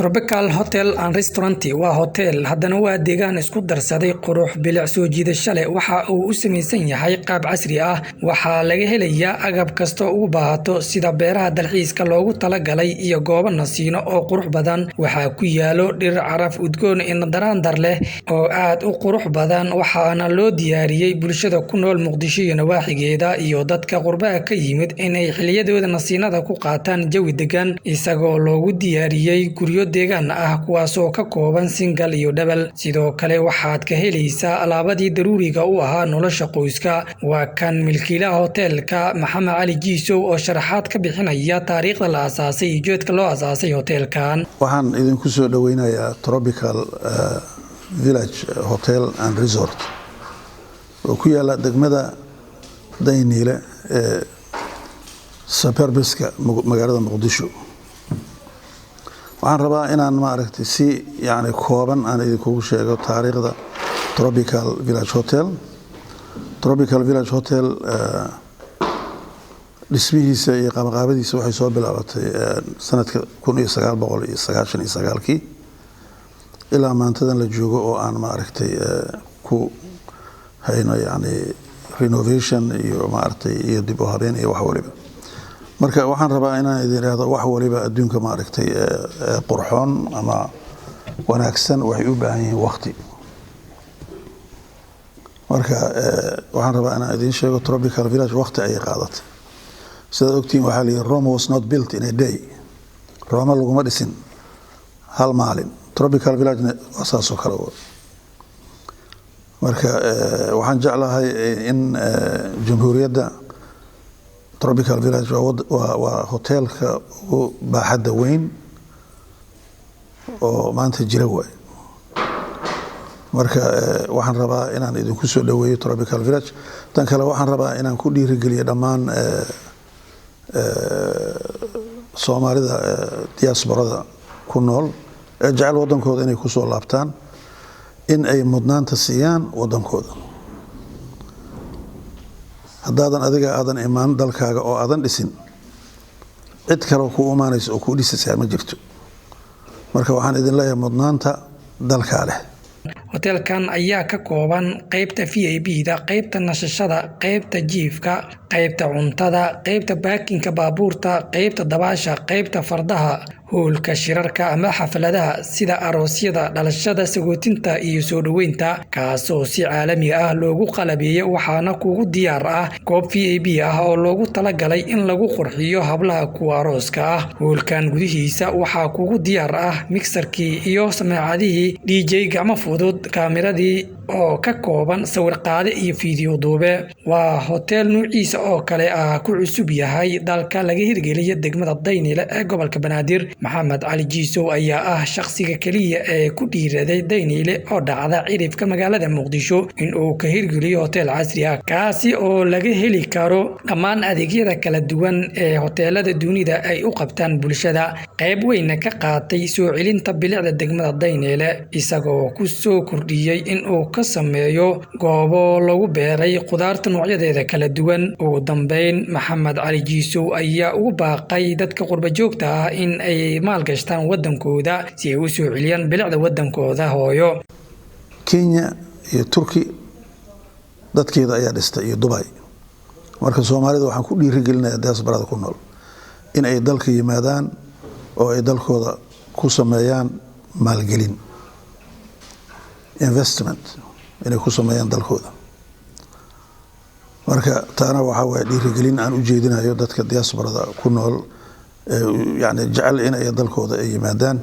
Tropical Hotel and Restaurant waa hotel, haddana waa deegaan isku darsaday qurux, bilic soo jiidasho leh. Waxa uu u samaysan yahay qaab casri ah. Waxaa laga helayaa agab kasta oo ugu baahato, sida beeraha dalxiiska loogu talagalay iyo goobo nasiino oo qurux badan. Waxaa ku yaalo dhir caraf udgoon indhadaraandar leh oo aad u qurux badan, waxaana loo diyaariyey bulshada ku nool Muqdisho iyo nawaaxigeeda iyo dadka qurbaha ka yimid inay xilliyadooda nasiinada ku qaataan jawi degan, isagoo loogu diyaariyey guryo deegaan ah, kuwaasoo ka kooban single iyo double. Sidoo kale waxaad ka helaysaa alaabadii daruuriga u ahaa nolosha qoyska. Waa kan milkiilaha hoteelka, Maxamed Cali Jiisow, oo sharaxaad ka bixinaya taariikhda la asaasay iyo ujeedka loo asaasay hoteelkan. Waxaan idinku soo dhaweynayaa Tropical Village Hotel and Resort oo ku yaala degmada Dayniile ee suburbs-ka magaalada Muqdisho. Waxaan rabaa inaan, maaragtay, si yani kooban aan idinkugu sheego taariikhda Tropical Village Hotel. Tropical Village Hotel dhismihiisa iyo qabanqaabadiisa waxay soo bilaabatay sanadka 1999-kii ilaa maantadan la joogo oo aan, maaragtay, ku hayno yani renovation iyo, maaragtay, iyo dib u habeen iyo wax waliba. Marka waxaan rabaa inaan idin idhaahdo, wax waliba adduunka, maaragtay, qurxoon ama wanaagsan waxay u baahan yihiin waqti. Marka waxaan rabaa inaan idiin sheego, Tropical Village waqti ayay qaadatay. Sidaad ogtihiin, waxaa la yihi, "Rome was not built in a day." Rome laguma dhisin hal maalin. Tropical Villagena waa saasoo kale. Marka waxaan jeclahay in jamhuuriyadda Tropical Village waa hoteelka ugu baaxadda weyn oo maanta jira waay. Marka waxaan rabaa inaan idinku soo dhaweeyo Tropical Village. Tan kale, waxaan rabaa inaan ku dhiirigeliyo dhammaan Soomaalida diasporada ku nool ee jecel wadankooda inay kusoo laabtaan in ay mudnaanta siiyaan wadankooda. Haddaadan adiga aadan imaan dalkaaga oo aadan dhisin, cid kale kuu imaanaysa oo kuu dhisaysaa ma jirto. Marka waxaan idin leeyahay, mudnaanta dalkaa leh. Hoteelkan ayaa ka kooban qaybta VIP-da, qaybta nasashada, qaybta jiifka, qaybta cuntada, qaybta parking-ka baabuurta, qaybta dabaasha, qaybta fardaha, hoolka shirarka ama xafladaha sida aroosyada, dhalashada, sagootinta iyo soo dhoweynta, kaasoo si caalami ah loogu qalabeeyey. Waxaana kugu diyaar ah goob VIP ah oo loogu talagalay in lagu qurxiyo hablaha kuwa arooska ah. Hoolkan gudihiisa waxaa kugu diyaar ah mixer-kii iyo sameecadihii DJ gacmo fudud, kaamiradii oo ka kooban sawir qaade iyo fiidiyo duube. Waa hoteel nuuciisa oo kale ah ku cusub yahay dalka, laga hirgeliya degmada Daynile ee gobolka Banaadir. Maxamed Cali Jiisow ayaa ah shakhsiga keliya ee ku dhiiraday Daynile oo dhacda cirifka magaalada Muqdisho in uu ka hirgeliyo hotel casri ah, kaasi oo laga heli karo dhammaan adeegyada kala duwan ee hoteelada dunida ay u qabtaan bulshada. Qayb weyna ka qaatay soo celinta bilicda degmada Daynile, isagoo ku soo kordhiyey in uu ka sameeyo goobo lagu beeray khudaarta noocyadeeda kala duwan. Ugu dambeyn, Maxamed Cali Jiisow ayaa ugu baaqay dadka qurba joogta ah in ay maalgashtaan wadankooda si ay u soo celiyaan bilicda wadankooda hooyo. Kenya iyo Turki dadkeeda ayaa dhistay iyo Dubai. Marka Soomaalida waxaan ku dhiirigelinayaa, diasporada ku nool, in ay dalka yimaadaan oo ay dalkooda ku sameeyaan maalgelin, investment inay ku sameeyaan dalkooda. Marka taana waxaa waye dhiirigelin aan u jeedinayo dadka diasporada ku nool, yani jecel in ay dalkooda ay yimaadaan,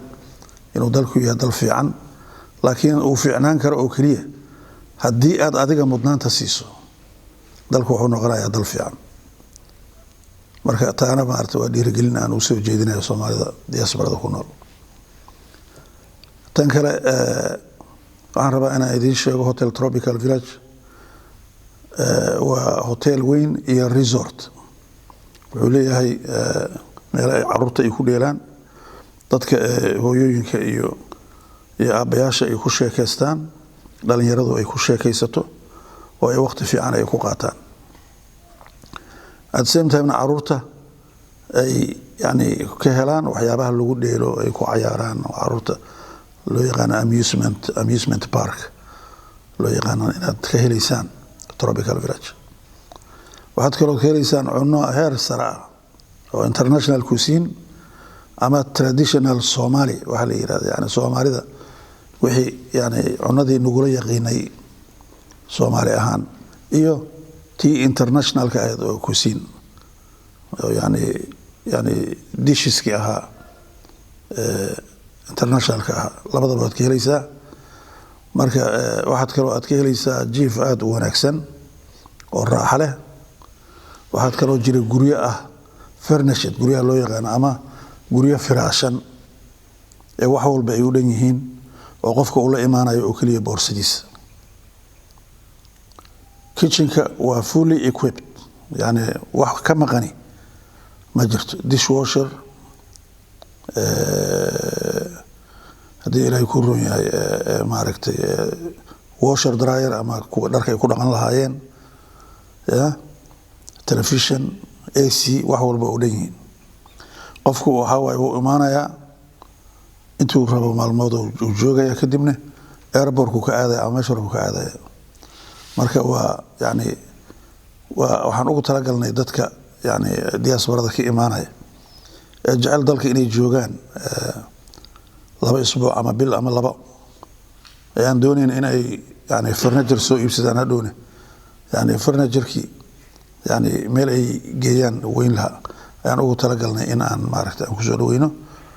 inuu dalku yahay dal fiican, laakiin uu fiicnaan karo oo keliya haddii aad adiga mudnaanta siiso. Dalku wuxuu noqonayaa dal fiican. Marka taana, maarata, waa dhiirigelin aan usoo jeedinayo Soomaalida diasporada ku nool. Tan kale, waxaan rabaa inaan idiin sheego, Hotel Tropical Village waa hotel weyn iyo resort. Wuxuu leeyahay meel ay caruurta ay ku dheelaan, dadka hooyooyinka iyo aabbayaasha ay ku sheekaystaan, dhalinyaradu ay ku sheekaysato oo ay waqti fiican ay ku qaataan. At the same timena caruurta ay yani ka helaan waxyaabaha lagu dheelo, ay ku cayaaraan oo caruurta loo yaqaano amusement park loo yaqaano, inaad ka heleysaan Tropical Village. Waxaad kaloo ka heleysaan cunno heer sare ah oo international cuisine ama traditional Somali waxaa la yirahda, yani Soomaalida wixii, yani cunadii nagula yaqiinay Soomaali ahaan iyo tii internationalka ahayd oo cuisine oo yani disheski ahaa internationalka ahaa, labadaba waad ka heleysaa. Marka waxaad kaloo aad ka heleysaa jiif aada u wanaagsan oo raaxo leh. Waxaad kaloo jira guryo ah furnished, guryaha loo yaqaano ama guryo firaashan ee wax walba ay u dhan yihiin oo qofka ula imaanayo oo keliya boorsadiisa. Kitchenka waa fully equipped, yani wax ka maqani ma jirto: dishwasher, haddii Ilaahay ku roon yahay, maaragtay, washer dryer ama kuwa dharka ay ku dhaqan lahaayeen, ya television, AC, wax walba u dhan yihiin. Qofku waxaa waaye wuu imaanayaa, intuu rabo maalmood uu joogaya, kadibna airportku ka aadaya ama meesha rabu ka aadaya. Marka waa yani waa waxaan ugu talagalnay dadka yani diasporada ka imaanaya ee jecel dalka inay joogaan 2 isbuuc ama bil ama laba, ayaan doonayn inay yani furniture soo iibsadaan, hadhowne yani furniturekii yani meel ay geeyaan weyn lahaa, ayaan ugu talagalnay in aan maaragta aan kusoo dhaweyno.